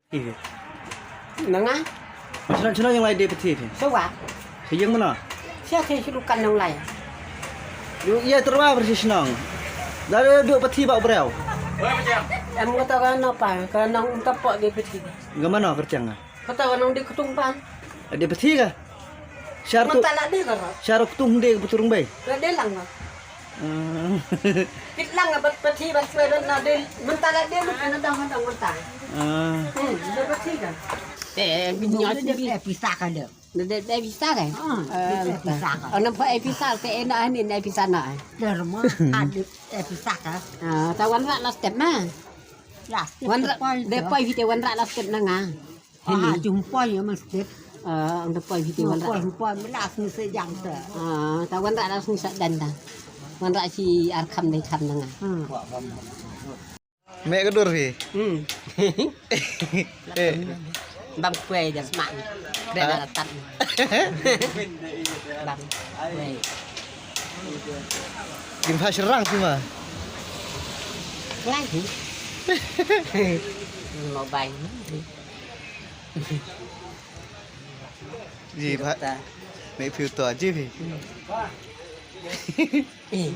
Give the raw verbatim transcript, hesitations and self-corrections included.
Nanga? Shnong shnong ïa ngi lai die pathi phi. Sawa. Sha ïing mano? Sha the shu dukan nong lai. Ïa tyrwa bar shnong. Da du pathi ba breu. Em kata ka nong pa ka nong tapo die pathi. Ga mano kyrtiang ga? Kata ka nong die ktung pan. Die pathi ga. Shar tu. Mata la die ka. Shar ktung die paturung bai. Ka die lang ka. Pit lang ba pathi ba swe ba na de mynta la de mynta dang dang mynta. Hmm, de pathi ka. Te bi nyo de pisa ka de. De de pisa ka. Ah, de pisa ka. Ana pa pisa te ena ni ne pisa na. Derma ade pisa ka. Ah, ta wan ra last step na. Last step. Wan ra de poi vite wan ra last step na nga. Ah, jumpa ya mesti. Ah, ang da poi video wan ra. Poi poi melas ni sejam te. Ah, ta wan ra las ni sa dan ta. Wan ra si ar kham dei kham nanga. Hmm. Me ka dur phi. Hmm. Eh. Bam kue jas mak. Bena tan. Bam kue. Kim pha shrang phi ma. Lai. Mobile. Ji ba. Me phi to ji phi. Eh.